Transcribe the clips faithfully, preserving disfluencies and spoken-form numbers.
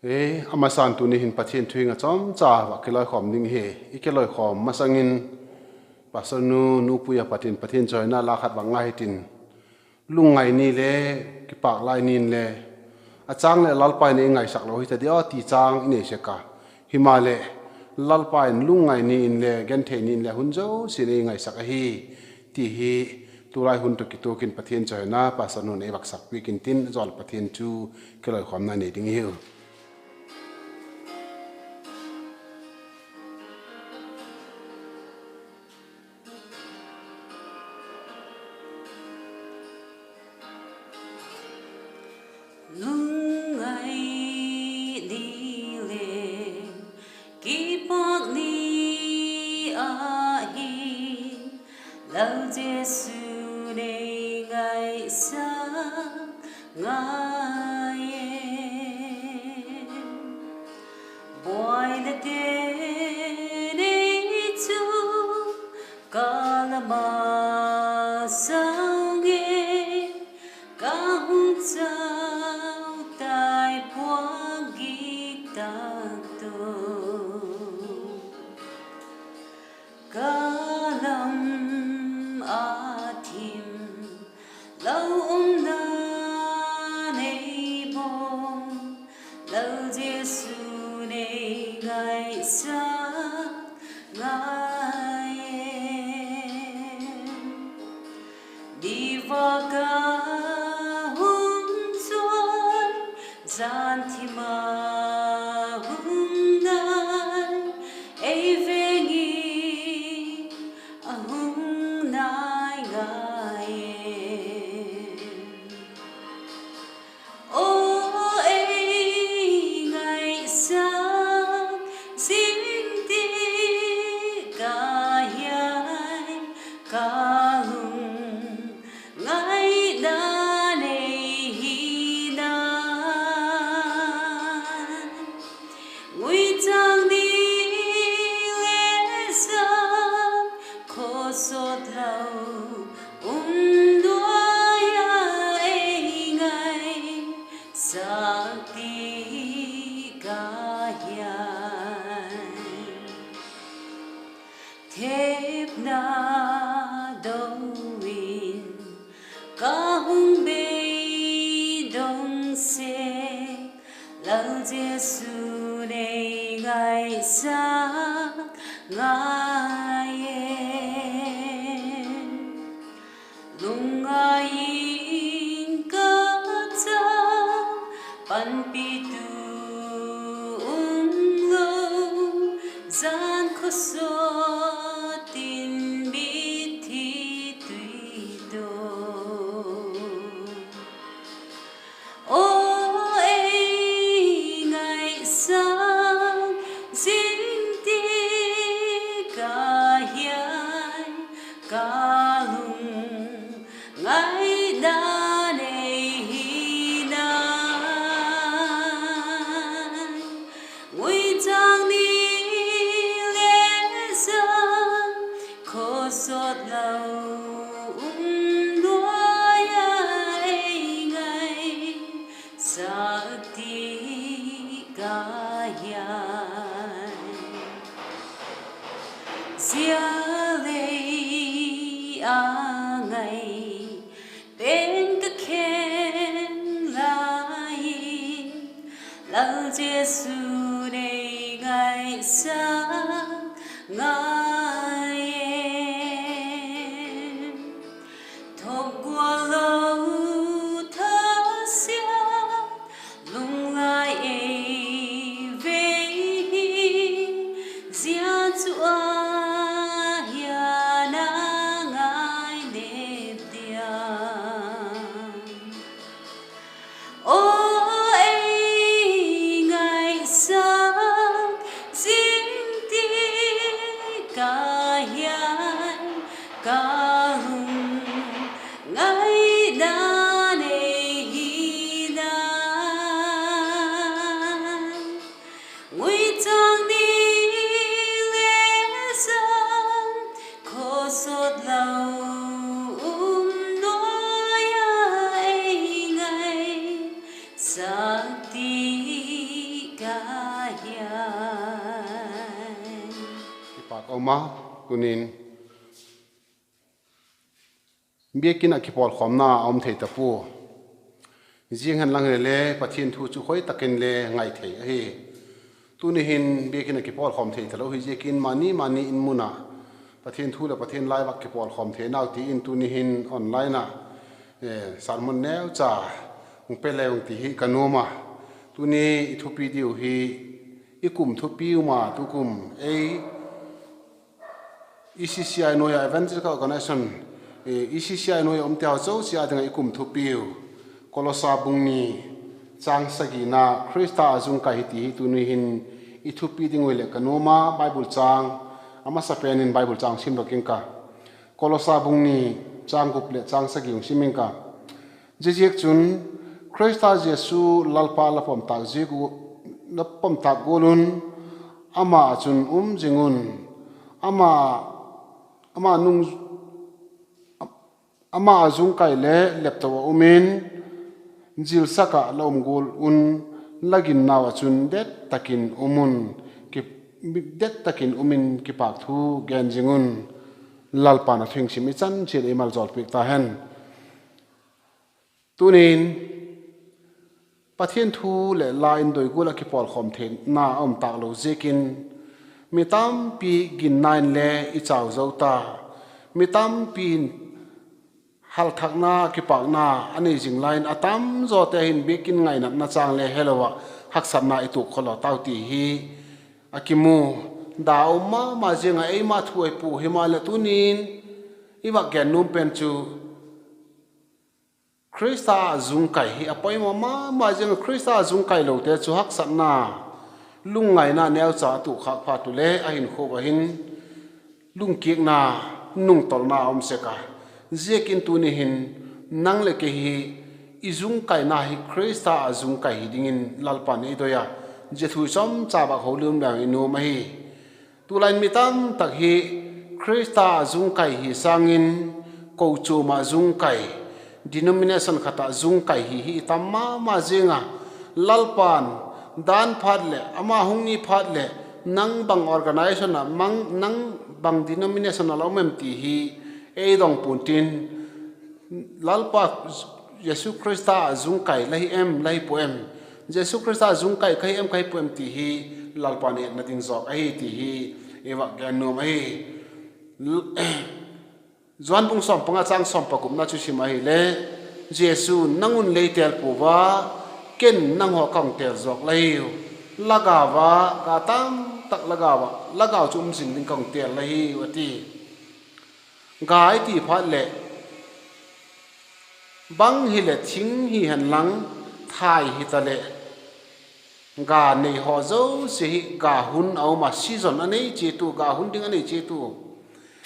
E, a masan tuni hin Pathian thu hing a chawmcha va kiloikhawm ding hi. I kiloikhawm masang in, Pastor nu, Nupui a pat in Pathian chawina la khat va ngai hitin. Lungngai ni le, kipâk lai ni inle, a châng leh Lalpa in ei ngaisak lo hita di aw ti châng i nei sek a. Himaleh, Lalpa in lungngai ni inle, genthei ni inle, hun zosia'n ei ngaisak ahi, ti hi tulai hun tawh kituak in Pathian chawina Pastor nu'n ei va sakpiak intin, a zawl Pathian thu kiloikhawmna nei ding i hiu. Lungngai ni le, kipâk ni ahi, Lal Jesu'n ei ngaisak ngai e. Buaina te nei chu ka la masan e, ka hung chau tai puak gik tak tawh. Ka lam a thim lo umna nei bawn, Lal Jesu'n ei ngaisak ngai e. Ni vâk a hung chuai, zan thim a hung nai, ei veng in a hung nai ngai e. Aw, ei ngaisak zing ti ka hiai, ka lung ngaina nei hi na. Nguichang ni le zan khawsawt lo um nuai a, ei ngaisak ti ka hiai. Thepna do in ka hung beidong sek, Lal Jesu'n ei ngaisak ngai e. Lungngai in ka chau, panpitu um lo, zan khawsawt in mitthi tui to. Aw, ei ngaisak zing ti ka hiai, ka lung ngaina nei hi na. Nguichang ni le zan khawsawt lo um nuai a, ei ngaisak ti ka hiai. Zia lei a ngai pen ka khen lai in, Lal Jesu'n ei ngaisak ngai e. Thokgual lo thasia, lunglai ei vei hi, zia chu ahi a, na ngai nep diam? Aw, ei ngaisak zing ti ka hiai, ka lung ngai ma, tunin biakin ah kipawlkhawmna a um thei ta pua. Ziang hen lang hile le Pathian thu chu khoi tak in le ngai thei ahi. Tuni hin biakin ah kipawlkhawm thei talo hi ziakin mani mani in mun ah Pathian thu leh Pathian live ah kipawlkhawm theinau ti in tuni hin online ah sermon neucha hung pe leng ti hi ka nuam a. Tuni i thupi diu hi i kum thupiu ma tukum ei ECCI nuai ah, Evangelical Organisation, ECCI nuai ah umte haw zosia ding ah i kum thupiu, Kolosa bung ni, châng sagina, Khrista a zung kai hi ti hi tuni hin i thupi ding ui leh ka nuam a. Bible châng, a masapen in Bible châng sim dok ing ka. Kolosa bung ni, châng gup leh châng sagi hung sim ing ka. Ziaziakchun, Khrista Jesu Lalpa la pom tâk gual un, ama ah chun um zing un, ama, ama nung, ama a zung kai le lepto ah um in, zilsak ah la um gual un, la ginnau ah chun det tak in um un, det tak in um in kipâk thu gen zing un. Lalpa'n a thu hing sim i chan chiat ei maljawl piak ta hen. Tunin Pathian thu leh la in doi gual ah kipawlkhawm theina a um tâk lo ziakin, mi tampi ginna inle i chau zo ta, mi tampi in halthakna, kipâkna a nei zing lai in, a tam zawte hin biakin ngainatna châng le helo ah haksatna i tuak khawlaw tau ti hi a kimu. Da um ma ma ziang ah eima thu ahi pua, himaleh tunin i vak gen nuam pen chu Khrista a zung kai hi a poimaw ma ma ziang ah, Khrista a zung kailote chu haksatna, lungngaina neucha a tuak khâk phat ule a hinkhua ah hin lungkiakna, nungtolna a um sek a. Ziakin tuni hin nang leh kei hi i zung kaina hi Khrista a zung kai hi dingin Lalpa'n ei doi a, zia thu i chawmcha vak houlim leu i nuam ahi. Tulai in mi tamtak hi Khrista a zung kai hi sâng in kochuam ah zung kai, denomination khat ah zung kai hi hi i tam ma ma ziang a. Lalpa'n dan phat leh ama hung ni phat leh nang bang organisation ah, nang bang denomination ah la um em ti hi ei dong pua'n tin, Lalpa Jesu Khrista a zung kai la hi em, la hi pua em? Jesu Khrista a zung kai ka hi em, ka hi pua em ti hi Lalpa'n etna ding zawk ahi ti hi i vak gen nuam ahi. Johan bung sawm panga chang sawm pagupna chu sim ahile, Jesu'n, nang un lei têl pua a, ken nanghaw ka hung têl zawk la hiu. La gau a, ga tamtak la gau a, la gau chu um zing ding ka hung têl la hiu a ti. Ga i ti phat leh, bang hileh thing hi hen lang, thai hitaleh, ga nei haw zosia hi ga hun a um a, season a nei chiat u, ga hun ding a nei chiat u.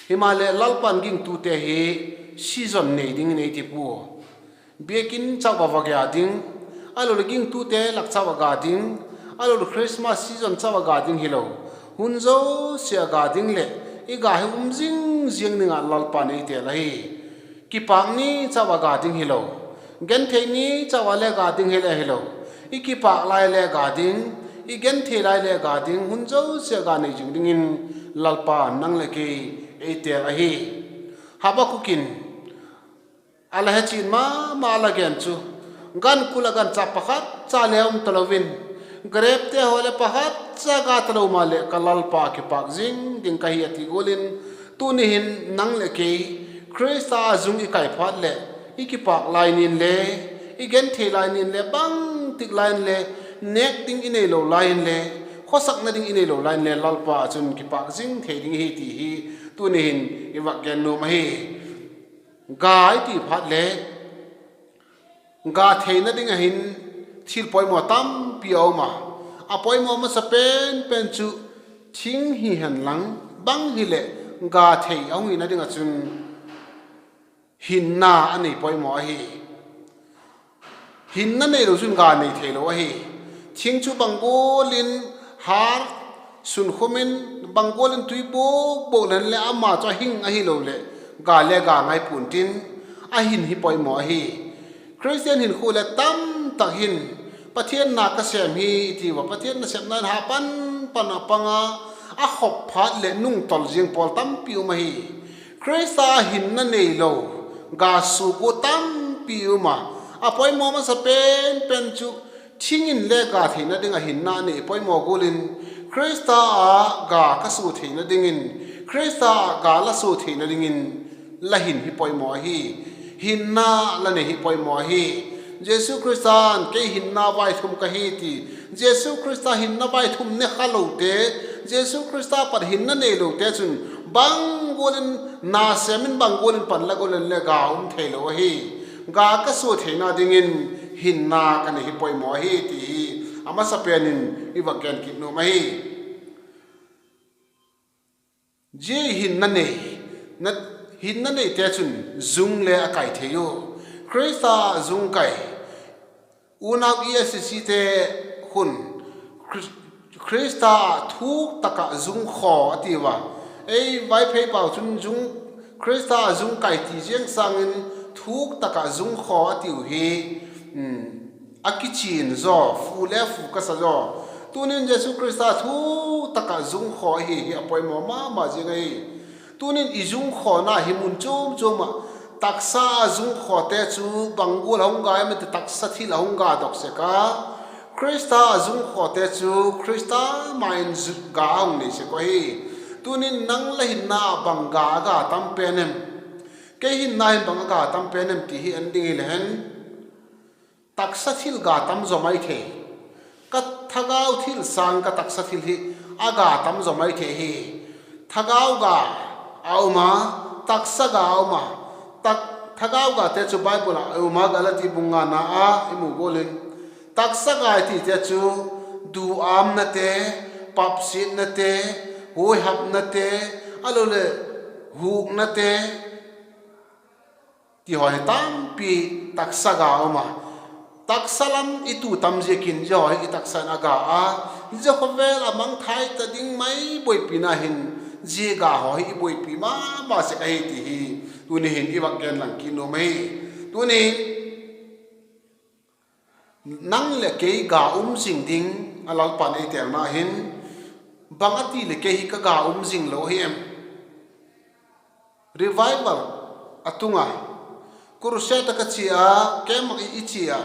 Himaleh Lalpa'n gingtute hi season nei dingin ei ti pua. Biakin chau a va ga ding, ahiloleh gingtute lak chau a ga ding, ahiloleh Christmas season chau a ga ding hilo, hun zosia a ga ding leh i ga hi um zing ziang ding ah Lalpa'n ei têl ahi. Kipâk ni chau a ga ding hilo, genthei ni chau a le ga ding hile hilo, i kipâk lai le ga ding, i genthei lai le ga ding, hun zosia ga nei zing dingin Lalpa'n nang leh kei ei têl ahi. Habakuk in a la hechian ma ma a la gen chu, gan kul ah gancha pakhat cha le um talo in, grepte haw leh pakhat cha ga talo maleh ka Lalpa kipâk zing ding ka hi a ti gual in, tuni hin nang leh kei Khrista a zung i kai phat leh, i kipâk lai nin le, i genthei lai nin le, bangtik lai in le, nêk ding i neilo lai in le, khawsakna ding i neilo lai in le Lalpa ah chun kipâk zing thei ding i hi ti hi tuni hin i vak gen nuam ahi. Ga i ti phat leh, ga theina ding ah hin thil poimaw tampi a um a, a poimaw masa pen pen chu thing hi hen lang, bang hileh ga thei a hung hina ding ah chun hinna a nei poimaw ahi. Hinna neilo chun ga nei theilo ahi. Thing chu bang gual in hâr sunkhum in, bang gual in tui buak buak leng leh ama chu a hing ahiloleh ga le ga ngai pua'n tin, a hin hi poimaw ahi. Khristian hinkhua leh tamtak hin Pathian na ka sêm hi i ti ua, Pathian nasepna in ha pan pan a pang a, a khop phat leh nungtawl ziang pawl tampi um ahi. Khrista hinna neilo ga suak ua tampi um a, a poimaw masa pen pen chu thing in le ga theina ding ah hinna nei poimaw gual in, Khrista ah ga ka sua theina dingin, Khrista ah ga la sua theina dingin la hin hi poimaw ahi. Hinna la nei hi poimaw ahi. Jesu Khrista'n, "Kei hinna vaithum ka hi," ti. Jesu Khrista hinna vaithum ne kha lote, Jesu Khrista pat hinna neilote chun bang gual in, nasêm in bang gual in pan la gual in le ga um theilo ahi. Ga ka sua theina dingin hinna ka nei hi poimaw ahi ti hi a masa pen in i va gen kit nuam ahi. Zia hinna nei, na, hinna neite chun zung le a kai thei u. Khrista zung kai. Unau E S C te khun Khri-, Khrista thuk tak ah zung khaw a tiu a. Ei Vaiphei pau chun zung, Khrista zung kai ti ziang sâng in thuk tak ah zung khaw a tiu hi, a kichian zaw, fu le fu ka sa zaw. Tunin Jesu Khrista thuk tak ah zung khaw ahi hi a poimaw ma ma ziang ahi. Tunin i zung khawna hi mun chuam chuam ah, taksa a zung khawte chu bang gual a hung ga em ti, taksa thil a hung ga dok sek a, Khrista a zung khawte chu Khrista ma in zu-, ga a hung nei sek uh ahi. Tunin nang la hinna ah bang ga a ga tam pen em? Kei hinna hin bang a ga tam pen em ti hi en ding hile hen, taksa thil ga tam zaw mai thei. Ka thagau thil sâng ka taksa thil hi a ga tam zaw mai thei hi. Thagau ga a um a, taksa ga a um a. Tak-, thagau gate chu Bible ah a um a, Galati bung ngana ah i mu gual in. Taksa ga i tite chu duâmnate, papsiatnate, huaihapnate, ahiloleh huknate, ti haw hi tampi taksa ga a um a. Taksa lam i tu tam ziakin zia haw hi i taksa in a ga a, zia khawvel a mangthai ta ding mai buaipina hin zia ga haw hi i buaipi ma ma sek ahi ti hi tuni hin i vak gen lang kit nuam ahi. Tuni nang leh kei ga um zing ding a Lalpa'n ei telna hin, bang a ti leh kei hi ka ga um zing lo ahi em? Revival a tung a, crusade ah ka chia a, camp ah i chia a,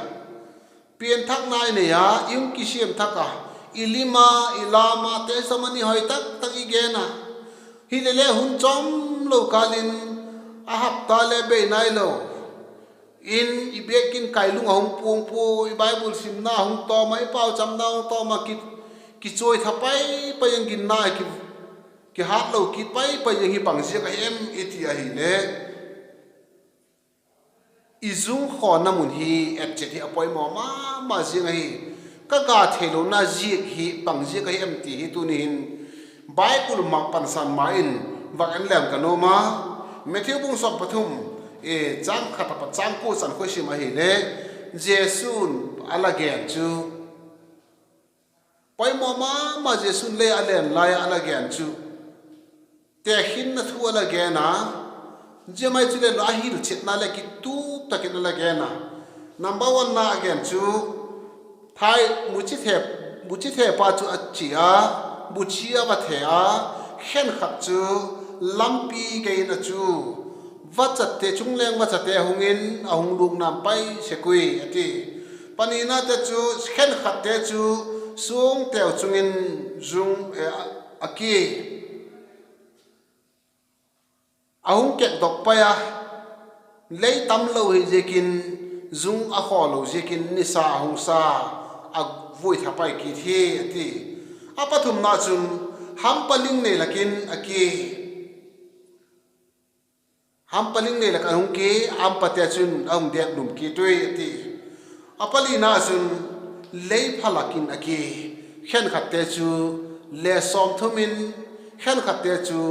pianthakna i nei a, i hung kisiam thak a, i lim a, i lam a, testimony hoi tak tak i gen a, hilele hun chawm lo kâl in, a hapta le bei nailo in i biakin kailung a hung puang pua, i Bible simna hung tawm a, i pauchapna hung tawm a, ki, kichuai tha pai pai in, ginna ki, kihat lo kit pai pai in, hi bang ziak ahi em i ti ahile, i zung khawna mun hi etchet hi a poimaw ma ma ziang ahi. Ka ga theilona ziak hi bang ziak ahi em ti hi tuni hin Bible ma pansan ma in vak en leng ka nuam a. Matthew bung sawm pathum, châng khat apat châng kua chan kha i sim ahile, Jesu'n a la gen chu, poimaw ma ma Jesu'n lei a len lai a a la gen chu tekhinna thu a la gen a, zia mai chu le lo a hilchetna leh kitup tak in a la gen a. Number one na a gen chu, thai, buchi the, buchi thepa chu a chia a, buchi a va the a, khenkhat chu lampi gei in a chu, vachatte, chungleng vachate hung in a hung lûkna pai sek ui a ti. Paninate chu, khenkhatte chu suangteu chung in zung, a ki a hung kekdok pai a, lei tam lo hi ziakin, zung a khaw lo ziakin nisa a hung sa, a vuitha pai kit hi a ti. A pathumna chun, hampa ling nei lak in a ki, hampa ling nei lak ah hung ki, hampate chun a hung dêk lum kit ui a ti. A palina chun, lei pha lak in a ki, khenkhatte chu le sawmthum in, khenkhatte chu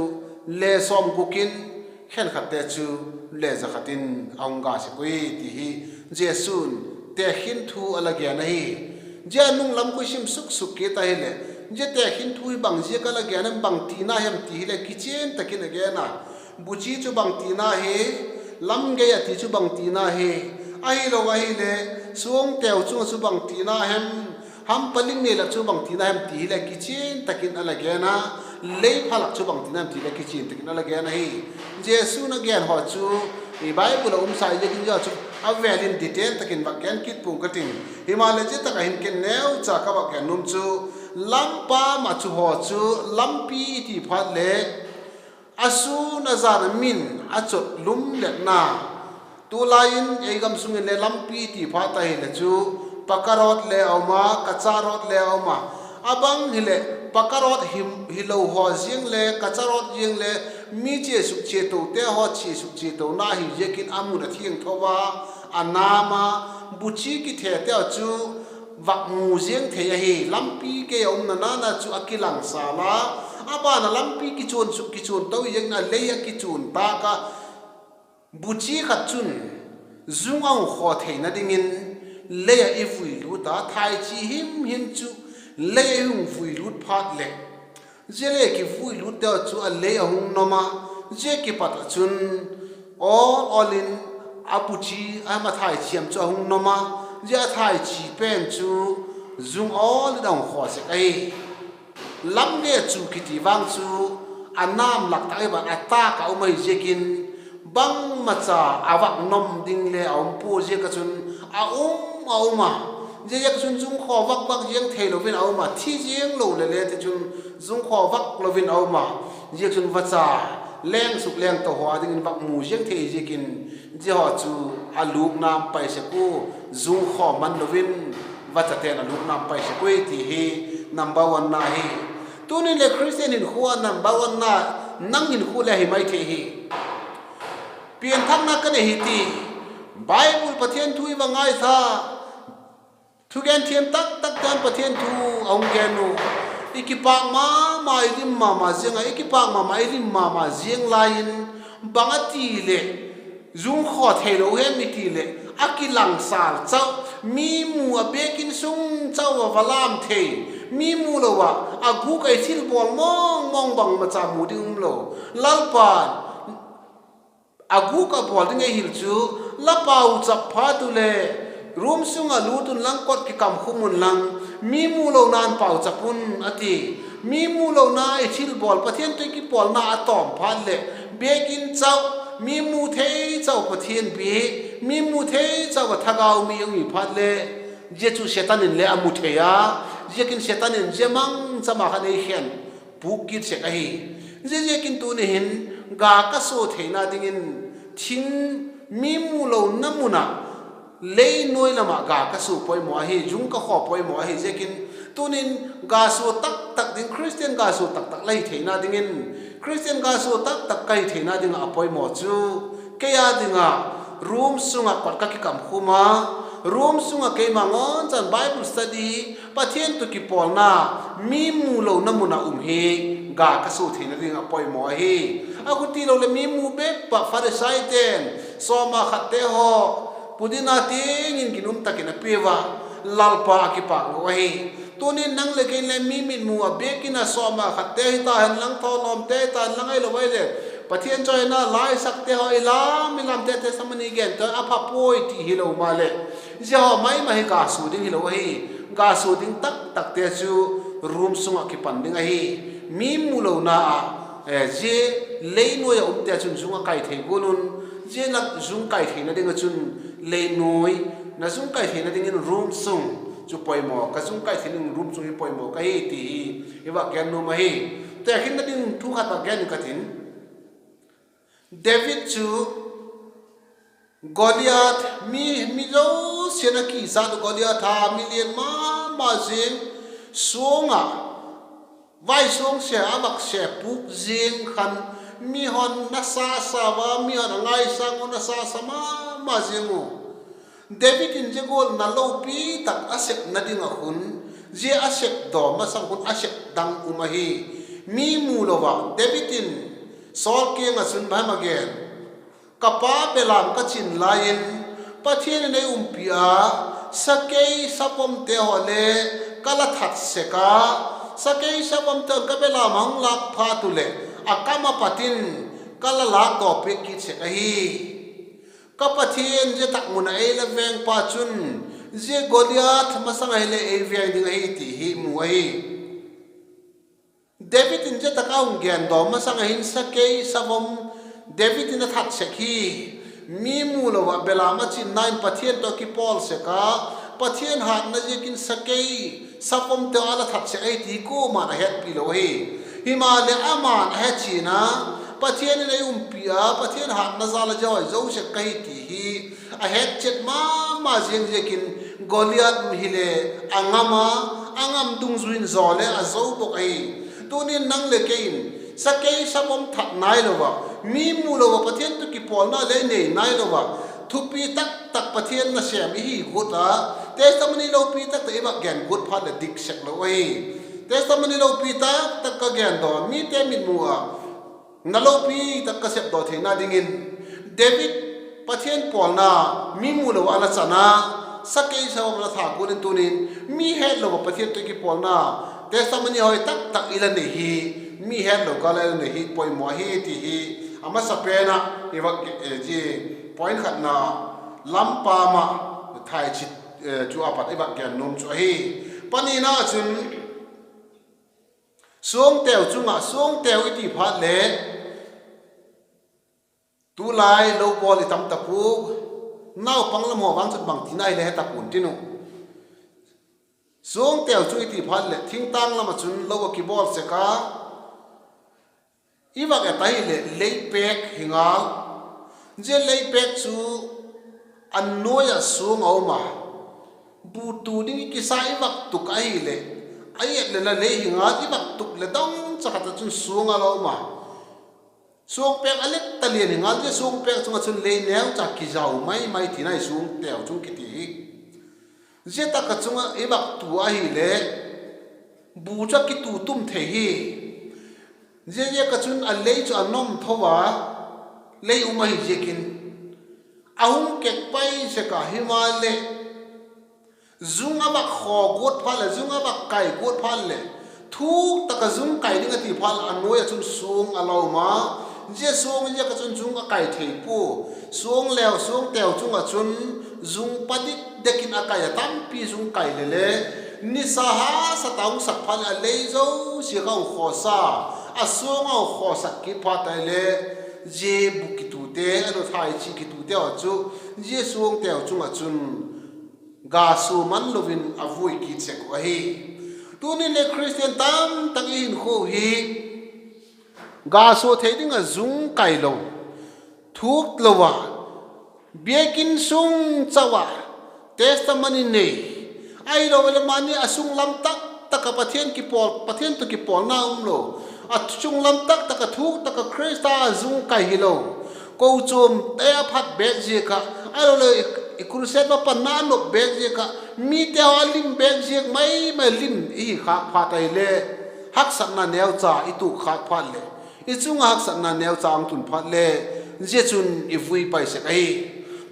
le sawmguk in, khenkhatte chu le za khat in a hung ga sek ui ti hi Jesu'n tekhin thu a la gen ahi. Zia nung lam kha i sim suk suk kit ahileh, zia tekhin thu hi bang ziak a la gen em, bang tina hem ti hileh kichian tak in a gen a. Buchi chu bang tina hi, lam gei a ti chu bang tina hi, ahilo ahileh, suangteu chung ah chu bang tina hem, hampa ling nei lak chu bang tina hem ti hileh kichian tak in a la gen a. lei phalak chu bangtin am ti le kichian tak in a la gen ahi. Jesu'n a gen haw chu i Bible ah um sa ziakin zia chu a vêl in detail tak in vak gen kit pua'ng ka ti'n. Himaleh zia tak ah hin ken neucha ka vak gen nuam chu, lam pâm ah chu haw chu lampi i ti phat leh a sûn a zan a min a chot lum letna, tulai in ei gam sung in le lampi ti phat ta hileh chu, paka road le a um a, kacha road le a um a. A bang hileh paka road hi, hilo haw ziang le kacha road ziang le mi chia suk chia tote haw chia suk chia tona hi ziakin a mun a thiangtho a, a nam a, buchi kithete chu vak mu ziang thei ahi. Lampi kei a umna nana chu a kilangsal a, a ban ah lampi kichuan suk kichuan to ziakin a lei a kichuan tâk a, buchi khat chun zung a hung khaw theina dingin lei ah i vui lût a, thaichi him him chu lei ah i hung vui lût phat leh, zia lei kivui lûtte chu a lei a hung nom a, zia kipat ah chun awl awl in a buchi, a thaichi am chu a hung nom a, zia a thaichi pen chu zung awl in a hung khaw sek ahi. Lam le chu kiti vang chu a nam lak tak i ban a tâk a um ahi ziakin, bangmacha a vak nom ding le a um pua ziak ah chun a um a um a. Ziaziak chun zung khaw vak vak ziang theilo in a um a, thi ziang lo le le tichun zung khaw vak lo in a um a. Ziak chun vacha leng suk leng to haw dingin vak mu ziang thei ziakin, zia haw chu a lûkna um pai sek ua, zung khaw man lo in vachate'n a lûkna um pai sek ui ti hi number one na hi. Tuni'n le Christian hinkhua number one na, nang hinkhua le hi mai thei hi. Pianthakna ka nei hi ti, Bible Pathian thu i va ngaitha, thugen thiam tak tak ten Pathian thu a hung gen u. I kipâk ma ma, i lim ma ma ziang a, i kipâk ma ma, i lim ma ma ziang lai in, bang a ti leh zung khaw theilo hem i ti leh, a kilangsal chau, mi mu a biakin sung chau a va lam thei, mi mu lo ah a gûk a i thilbawl mawng mawng bangmacha mu ding um lo. Lalpa'n a gûk a bawl ding ei hil chu, la pauchap phat u le, room sung ah lût unlang, kot kikam khum unlang, mi mu lona'n pauchap un a ti. Mi mu lona i thilbawl, Pathian tawh i kipawlna a tawm phat leh, biakin chau, mi mu thei chau Pathian biak, mi mu thei chau a thagau mi hung hi phat leh, zia chu Setan in le a mu thei a, ziakin Setan in zia mangcha ma khan ei khen pûk kit sek ahi. Ziaziakin tuni hin ga ka sua theina dingin, thing, mi mu lona mun ah, lei nuai lam ah ga ka sua poimaw ahi, zung ka khaw poimaw ahi ziakin, tuni'n ga sua tak tak ding, Christian ga sua tak tak la hi theina dingin, Christian ga sua tak tak ka hi theina ding ah a poimaw chu, kei â ding ah room sung ah kot ka kikam khum a, room sung ah keima ngawn chan Bible study, Pathian tawh kipawlna, mi mu lona mun ah um hi ga ka sua theina ding a poimaw ahi. A khuti lo leh mi mu bep ah Pharisaite'n sawma khatte haw pudina tiang in ginum tak in a pia ua, Lalpa a kipâk lo ahi. Tuni'n nang leh kei le mi mit mu ah biakin a sawma khatte hita henlang, thawlawmte hita henlang, ahilo ahileh Pathian chawina la i sakte haw, i lam i lamte testimony gente a pha puai ti hilo maleh, zia haw mai mai hi ga sua ding hilo ahi. Ga sua ding tak takte chu room sung ah kipan ding ahi. Mi mu lona ah, zia lei nuai ah umte chun zung a kai thei gual un, zia na zung kai theina ding ah chun lei nuai, na zung kai theina dingin room sung chu poimaw, ka zung kai theina ding room sung hi poimaw ka hi ti hi i va gen nuam ahi. Tekhinna ding thu khat va gen ka ti'n, David chu Goliath, mi, mi zosia'n a kizat Goliath a, mi lian ma ma zing, suang ah vaisuangse a vakse pûk zing khan, mi hon nasa sa ua, mi hon a ngaisâng u, nasa sa ma ma zing u. David in zia gual na lopi tak a sepna ding ah khun, zia a sep daw masang khun a sep dang um ahi. Mi mu lo ah David in Saul kiang ah chun bang hem a gen? Ka pa belam ka chin lai in Pathian in ei umpi a, sakei sapomte haw le ka la that sek a, sakei sapomte haw ka belam a hung lâk phat u leh a kam a pat in ka la lâkdaw piak kit sek ahi. Ka Pathian zia tak mun ah ei la vêngpa chun, zia Goliath masang ah hileh ei vêng ding ahi ti hi mu ahi. David in zia tak a hung gen daw masang ah hin sakei savom David in a that sek hi. Mi mu lo ah belam a chinna in Pathian tawh a kipawl sek a, Pathian hâtna ziakin sakei savomte a la that sek ahi ti kuama'n a hetpi lo ahi. Himaleh ama'n a he chian a, Pathian in ei umpi a, Pathian hâtna jal a zia hawi zo sek ka hi ti hi a het chet ma ma ziang ziakin Goliath hile a ngam a, a ngam dungzui in zaw le a zo bawk ahi. Tunin nang leh kei in sakei savom that nailo ah, mi mu lo ah Pathian tawh kipawlna le nei nailo ah, thupi tak tak Pathian nasêm i hi guat a, testimony lopi tak tak i vak gen guat phat leh dik sek lo ahi. Testimony lopi tak tak ka gen daw, mite mitmu ah na lopi tak ka sepdaw theina dingin, David Pathian pawlna mi mu lo a la chan a, sakei savom a la that gual in tunin mi hetlo ah Pathian tawh kipawlna testimony hawi tak tak i la nei hi, mi hetlo kâl a i la nei hi poimaw ahi ti hi a masapen ah i vak, point khatna, lam pâm ah thai chi, chu a pat i vak gen nuam chu ahi. Panina chun, suangteu chung ah, suangteu i ti phat leh tulai lo bawl i tam ta pua, naupang lam haw vang chun bangtina hile he ta pua'n tin uh. Suangteu chung i ti phat leh thingtâng lam ah chun lo a kibawl sek a, i vak et ahileh leipêk hi ngal. Zia leipêk chu a nuai ah suang a um a, bu tu ding i kisa i vak tuk ahileh, a et leh la lei hi ngal, i vak tuk leh dong cha khat ah chun suang a la um a. Suangpêk a let ta lian hi ngal, zia suangpêk chung ah chun lei neucha kizau mai mai tina hi suangteu chung kiti hi. Zia tak ah chung ah i vak tu ahileh bu chu a kitu tum thei hi. Ziaziak ah chun a lei chu a nawm tho a, lei um ahi ziakin a hung kek pai sek a, himaleh zung a vak khaw guat phat leh, zung a vak kai guat phat leh, thuk tak ah zung kai ding a ti phat leh a nuai ah chun suang a la um a. Zia suang ziak ah chun zung a kai thei pua. Suang leu suangteu chung ah chun zung pa dik dek in a kai a, tampi zung kai le le, nisa hasa ta hung sak phat leh a lei zosia kha hung khawsa, a suang a hung khawsak kit phat ahileh, zia bu kitute, a nu thai chi kitute haw chu zia suangteu chung ah chun ga sua man lo in a vui kit sek uh ahi. Tuni le Khristian tamtak i hinkhua hi ga sua thei ding ah zung kai lo, thuk lo a, biakin sung chau ah testimony nei, ahiloleh mani a sung lam tak tak ah Pathian kipawl, Pathian tawh kipawlna um lo, a sung lam tak tak ah thuk tak ah Khrista a zung kai hilo, kochuamte a phat bêk ziak ah, ahiloleh i crusade mapanna a nop bêk ziak ah, mite haw a lim bêk ziak mai mai lim i hi khâk phat ahileh, haksatna neucha i tuak khâk phat leh, i chung ah haksatna neucha hung tun phat leh, zia chun i vui pai sek ahi.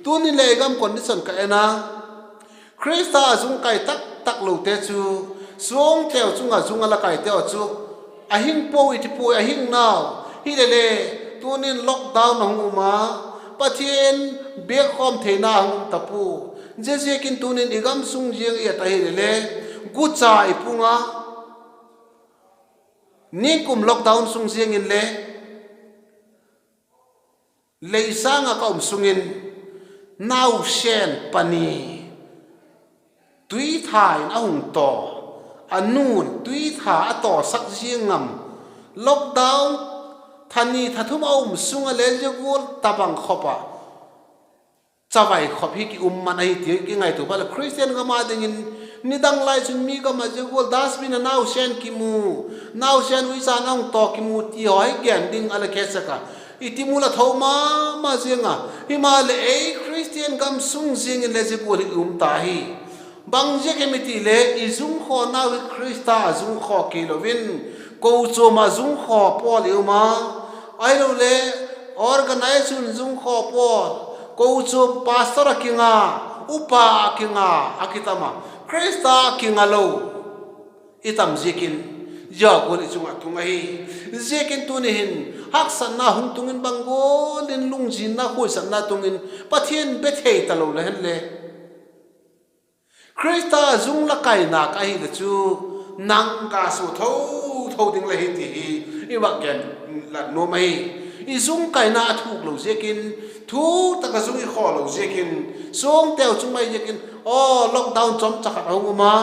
Tuni le i gam condition ka en a, Khrista a zung kai tak tak lote chu, suangteu chung ah zung a la kaite haw chu a hing puai, i ti puai, a hing nau. Hilele, tunin lockdown a hung um a, Pathian biakkhawm theina a hung um ta pua. Ziaziakin tunin i gam sung ziang i et ahilele, gucha i pung a, nikum lockdown sung ziang inle, lei sâng ah ka um sung in, nausen pani tuitha in a hung taw, a nu'n tuitha a tawsak ziang ngam, lockdown tha ni tha thum a um sung ah le zia gual tabang khop ah chavai khop hi ki um man ahi ti kingaitua phat leh, Khristian gam a dingin nidang lai chun mi gam ah zia gual dustbin ah nausen kimu, nausen uicha in a hung taw kimu ti haw hi gen ding a la khe sek a, i ti mu la tho ma ma ziang a. Himaleh ei Khristian gam sung ziang inle zia gual hi i um ta hi. Bang ziak hem i ti le, i zung khawnau hi Khrista a zung khaw kei lo in, kochuam ah zung khaw pawl i um a, ahilole organization zung khaw pawl, kochuam pastor ah kinga, upa ah kinga, a kitam a, Khrista ah kinga lo i tam ziakin, zia gual i chung ah tung ahi. Ziakin tuni hin haksatna hung tung in, bang gual in lungzinna khuisatna tung in, Pathian bethei talo la hen le, Khrista zung la kaina ka hile chu, nang ka sua tho tho ding la hi ti hi i vak gen la nuam ahi. I zung kaina a thuk lo ziakin, thuk tak a zung i khaw lo ziakin, suangteu chung mai ziakin, aw, lockdown chawmcha khat a hung um a,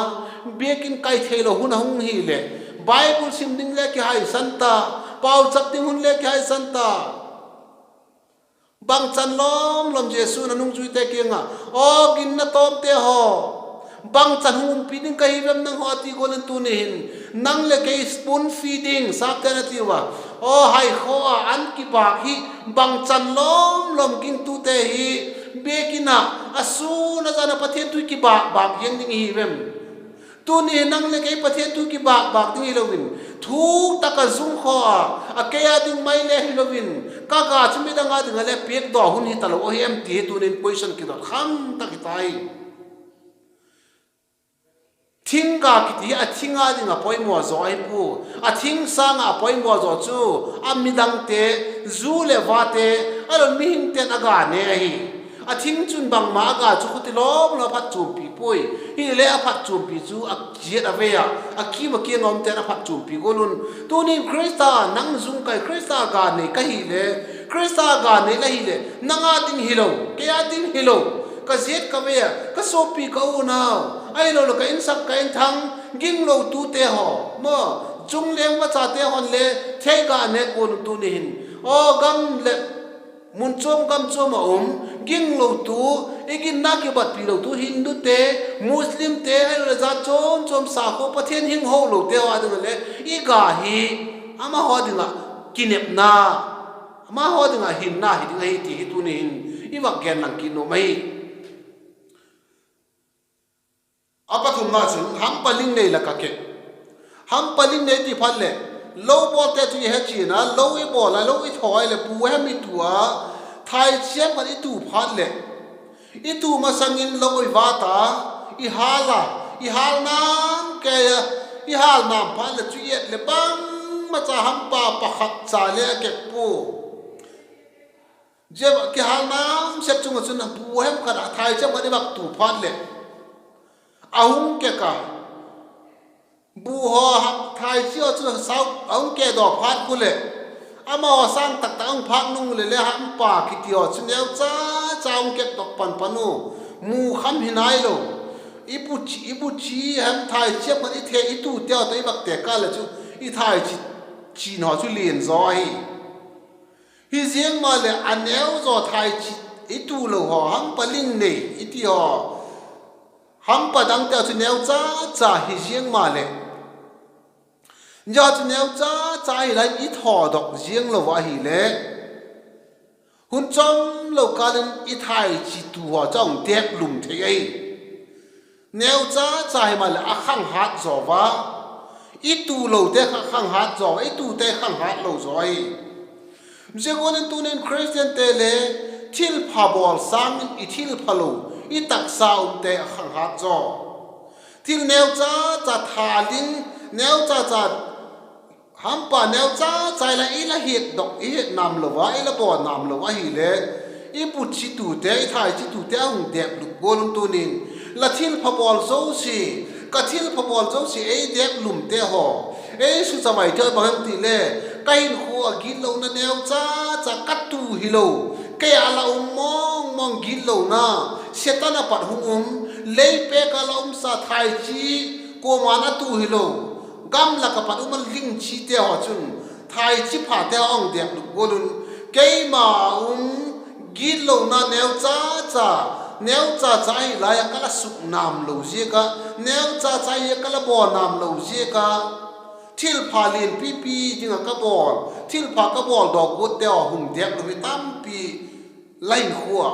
biakin kai theilo hun a hung hileh, Bible sim ding le kihaisan ta, pauchap ding hun le kihaisan ta. Bangchan lawm lawm Jesu'n a nungzuite kiang ah, aw ginna tawmte haw, bangchan hung umpi ding ka hi vem nanghaw a ti gual in tuni hin, nang leh kei spoon feeding, sapte'n a tiu a, aw haikhaw ah an kibâk hi, bangchan lawm lawm gingtute hi, biakin ah a sûn a zan ah Pathian thu kibâk bâk ziang ding i hi vem? Tuni hin nang leh kei Pathian thu kibâk bâk ding hilo in, thuk tak a zung khaw a, a kei â ding mai le hilo in, ka ga chu midang â ding ah le piakdaw hun hi talo ahi em ti hi tuni in question kidot kham tak hi tai. Thingga kiti hi a thing â ding a poimaw zaw ahi pua. A thing sâng ah a poimaw zaw chu a midangte, zu leh vate, a lo mihingte'n a ga ne ahi. A thing chun bangma a ga chu khuti lawm lo a phatchuampi puai. Hileh a phatchuampi chu a kiat a vei ah, a kim a kiang a umte'n a phatchuampi gual un, tuni'n Khrista nang zung kai, Khrista ga nei ka hile, Khrista ga nei la hileh nang â ding hilo, kei â ding hilo, ka ziat ka vei ah ka suapi ka unau, ahiloleh ka insak ka inthang, ginglotute haw maw, chungleng vachate haw'n le theiga ne kuan un tuni hin, aw gam leh mun chuam gam chuam ah um, ginglotu, i ginna kibatpi lotu Hindute, Muslimte, ahiloleh jat chuam chuam sakhua Pathian hing ho lote haw â ding ah le i ga hi amahaw ding ah kinepna, amahaw ding ah hinna hi ding ahi ti hi tuni hin i vak gen lang kit nuam ahi. A pathumna chun hampa ling nei lak ah kek. Hampa ling nei ti phat leh, lo bawlte chu i he chian a, lo i bawl a, lo i thaw a leh bu hem i tu a, thaichiam khat i tu phat leh, i tu masang in lo i vât a, i hâl a, i hâl nam kei a, i hâl nam phat leh chu i et leh bangmacha hampa pakhat cha le a kek pua. Zia kihâl nam sep chung ah chun bu hem khat ah thaichiam khat i vak tu phat leh, a hung kek a, bu haw, thaichi haw chu sau a hung kekdaw phat khu leh, amahaw sâng tak tak a hung phâk nung leh le hampa kiti haw chu neucha cha hung kekdok pan pan u, mu kham hi nailo. I bu chi, i bu chi hem thaichiam khat i the, i tute haw tawh i vak te kâl leh chu i thaichi chin haw chu lian zaw ahi. Hiziang maleh a neu zaw thaichi i tu lo haw, hampa ling nei i ti haw, hampa dangte chu neucha cha hiziang maleh, zia chu neucha cha hilai in i thawdok ziang lo ahile, hun chawm lo kâl in i thaichi tu haw chu a hung dêplum thei ahi. Neucha cha himaleh a khanghat zaw a, i tu lote kha khanghat zaw a, i tute khanghat lo zaw ahi. Zia gual in tuni'n Khristiante le thilpha bawl sâng in i thilpha lo, i taksa umte a khanghat zaw. Thil neucha cha tha ding, neucha cha hampa neucha cha i la, i la hiatdok, i hiat nam lo a, i la bawl nam lo ahile, i bu chi tute, i thaichi tute a hung dêplum gual un tuni'n, la thilpha bawl zosia, ka thilpha bawl zosia ei dêplumte haw, ei suchavaite haw bang hem ti le, ka hinkhua ah gitlona neucha cha ka tu hilo, kei a la um mawng mawng gitlona, Setan a pat hung um, leipêk a la umsa thaichi, kuama'n a tu hilo, gam lak a pat um a ling chite haw chun, thaichi phate haw hung dêplum gual un, keima a um gitlona neucha cha, neucha cha hilai a ka la suk nam lo ziak a, neucha cha hi a ka la bawl nam lo ziak a, thilpha lian pipi ding ah ka bawl, thilpha ka bawldawk guatte haw hung dêplum hi tampi, la hinkhua,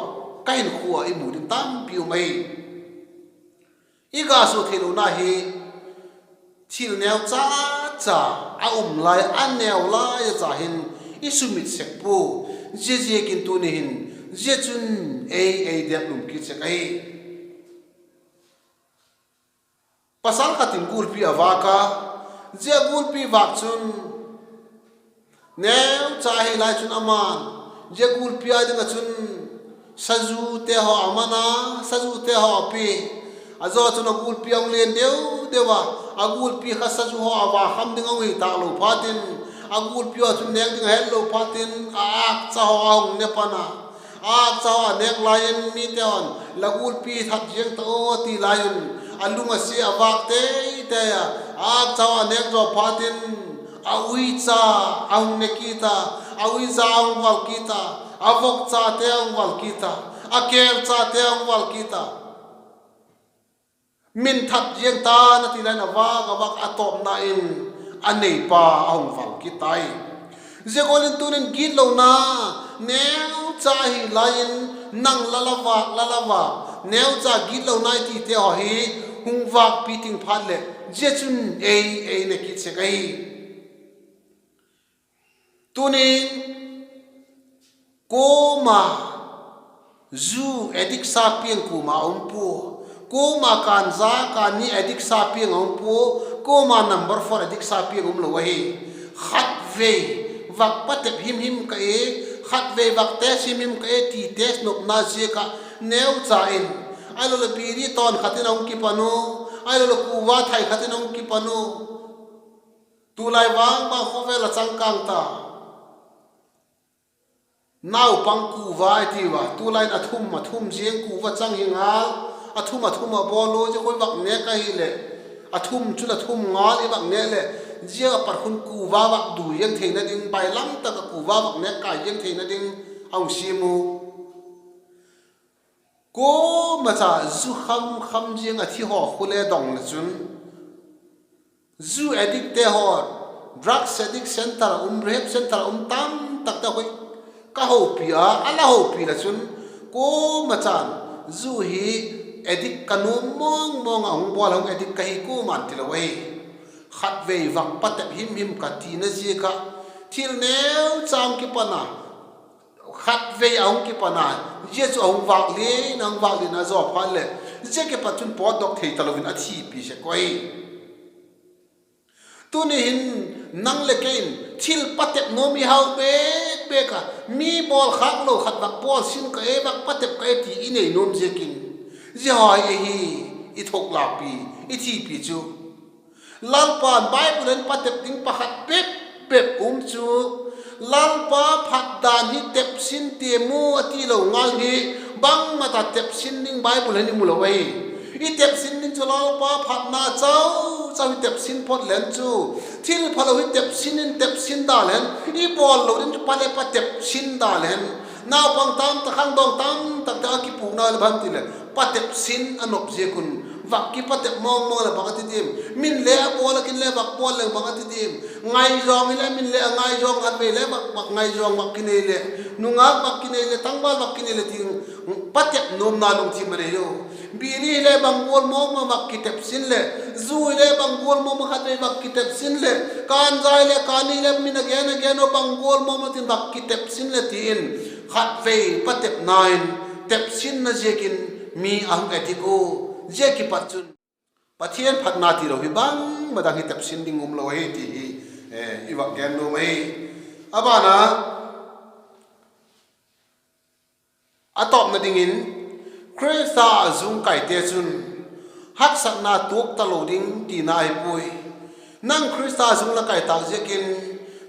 ka hinkhua i mu ding tampi um ahi. I ga sua theilona hi, thil neucha cha a um lai, a neu lai a cha hin i sumit sek pua, ziaziakin tuni hin, zia chun ei, ei dêplum kit sek ahi. Pasal khat in gulpi a vâk a, zia gulpi vâk chun, neucha hilai chun ama'n, zia gulpi â ding ah chun, sazute haw a man a, sazute haw a pia, A zaw chun a gulpi a hung lian deu deu a, a gulpi kha sazu haw a va kham ding a hung hi tâk lo phatin, a gulpi haw chun nêk ding a het lo phatin a âkcha haw a hung ne pan a. A âkcha haw a nêk lai in mite haw'n, La gulpi that ziang ta aw, ti lai un, a lung a sia a vâk tei tei a. A âkcha haw a nêk zaw phatin a uicha a hung ne kit a, a uiza a hung val kit a, a vokchate a hung val kit a, a kêlchate a hung val kit a. Min that ziang ta'n a ti lai in a vâk a vâk a tawpna in a neipa a hung val kit tai. Zia gual in tuni'n gitlona neucha hi lai in, nang la la vâk, la la vâk, neucha gitlona i tite haw hi hung vâkpi ting phat leh zia chun ei ei ne kit sek ahi. Tuni'n kuama zu addict sa piang kuama um pua, kuama kânza kâni addict sa piang a um pua, kuama number four addict sa piang um lo ahi. Khatvei vak patep him him ka e, khatvei vak test him him ka e ti test nopna ziak ah neucha in, ahilo leh biri tawn khat in a hung kipan u, ahilo leh kuva thai khat in a hung kipan u. Tulai vang bang khawvel a changkâng ta, naupang kuva i tiu a, tulai in a thum a thum ziang kuva chang hi ngal, a thum a thum a bawl u, zia kha i vak nêk ahileh, a thum chu la thum ngal i vak nêk leh, zia a pat khun kuva vak du ziang theina ding, bailam tak ah kuva vak nêk kai ziang theina ding a hung siam u. Kuama cha zu kham kham ziang a thi haw khu le dong le chun, zu addictte haw, drugs addict centre a um, rehab centre a um tam takte khu ka hopi a, a la hopi le chun, kuama chan zu hi addict ka nuam mawng mawng a, hung bawl a hung addict ka hi kuama'n tilo ahi. Khatvei vak patep him him ka tina ziak ah, thil neucha hung kipan a, khatvei a hung kipan a, zia chu a hung vâk lian a, hung vâk lian a zaw phat leh, zia kipat chun pawtdok thei talo in a thipi sek u ahi. Tuni hin nang leh kei in thil patep nuam i hau bêk bêk a, mi bawl khâk lo khat vak bawl sin ka e, vak patep ka e ti i nei nuam ziakin, zia haw hi ahi, i thuak lakpi, i thipi chu. Lalpa'n Bible in patep ding pakhat bep bep um chu, Lalpa phat dan hi tepsin tiam u a ti lo ngal hi, bangma ta tepsin ding Bible in i mu lo ahi. I tepsin ding chu Lalpa phatna chau chau hi tepsin phot leng chu, thil phalo hi tepsin in tepsin da leng, i bawl lo ding chu pa le pa tepsin da leng. Naupang tam tak, khangdawng tam takte a kipukna le bang ti leh, patep sin a nop ziak un, vak kipatep mawng mawng leh bang a ti diam? Min le a bawl a, kin le vak bawl leng bang a ti diam? Ngaizawng hile min le a ngaizawng, khatvei le vak, vak ngaizawng, vak kinei leh, nungak vak kinei leh, tangval vak kinei leh ti, patep nuamna lungthim a nei lo. Biri hile bang gual mawng mawng vak kitep sin leh, zu hile bang gual mawng mawng khatvei vak kitep sin leh, kânza hile kâni le min a gen a gen u bang gual mawng mawng tin vak kitep sin leh ti in, khatvei patepna in, tepsinna ziakin mi a hung addict u, zia kipat chun Pathian phatna tilo hi bangma dang hi tepsin ding um lo ahi ti hi, eh, i vak gen nuam ahi. A ban ah, a tawpna dingin, Khrista a zung kaite chun haksatna tuak talo ding tina ahi puai. Nang Khrista zung la kai tâk ziakin,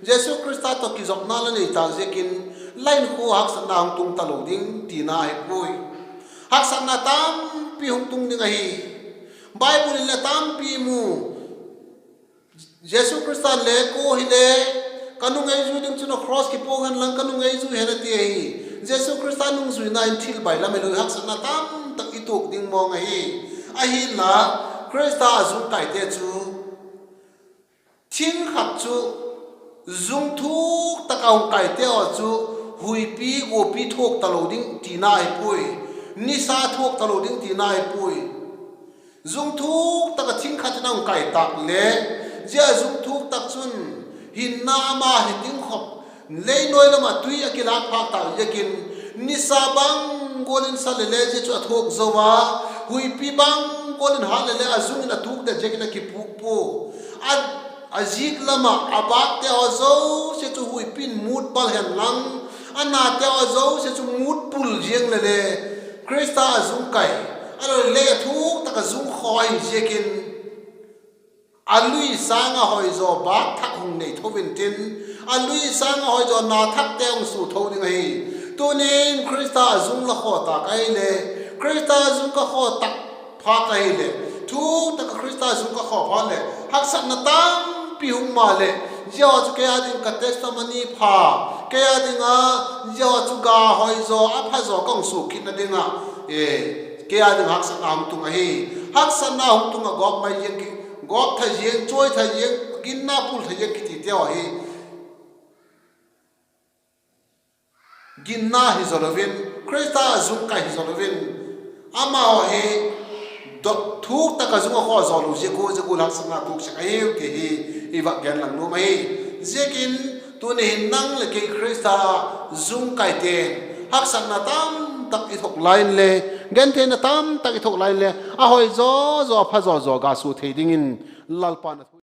Jesu Khrista tawh kizopna la nei tâk ziakin, la inkhua haksatna hung tung talo ding tina ahi puai. Haksatna tampi hung tung ding ahi. Bible in le tampi mu. Jesu Khrista'n le, kua hile ka nung ei zui ding chun a cross kipuak hen lang ka nung ei zui hen a ti ahi. Jesu Khrista nungzuina in thil bailam hilo, haksatna tamtak i tuak ding mawng ahi. Ahinla, Khrista a zung kaite chu, thing khat chu, zung thuk tak a hung kaite haw chu, huipi guapi thuak talo ding tina ahi puai. Nisa thuak talo ding tina ahi puai. Zung thuk tak ah thing khat in a hung kai tâk le, zia zung thuk tak chun hinna ama hi ding khop, lei nuai lam ah tui a kilâk phâk tâk ziakin, nisa bang gual in sa leh le zia chu a thuak zo a, huipi bang gual in hat leh le a zung in a tuk det ziakin a kipuk pua. A, a zik lam ah a bâkte haw zosia chu huipi in mût bal hen lang, a nate haw zosia chu mût pul ziang leh le, Khrista a zung kai, a lo le a thuk tak a zung ahi ziakin, a lui sâng ah hoizaw bâk thak hung nei tho intin, a lui sâng ah hoizaw na thakte hung su tho ding ahi. Tunin Khrista zung la khaw tak ahileh, Khrista zung ka khaw tak phat ahileh, thuk tak ah Khrista zung ka khaw phat leh haksatna tampi hung ma leh, zia chu kei â ding ka testimony pha, kei â ding a, zia chu ga hoizaw a phazaw ka hung su kitna ding ah, kei â ding haksatna hung tung ahi. Haksatna hung tung ah gawp mai ziang, gawp tha ziang, chuai tha ziang, ginna pul tha ziang kititeu ahi. Ginna hi zaw lo in, Khrista zung kai hi zaw lo in, amahaw hi thuk tak ah zung a khaw zaw lo ziak ua, zia gual haksatna tuak sek ahiu ti hi i vak gen lang nuam ahi. Ziakin tuni hin nang leh kei Khrista zung kaite'n haksatna tamtak i thuak lai inle, gentheina tamtak i thuak lai inle, a hoi zaw zaw, a pha zaw zaw ga su thei dingin Lalpa'n a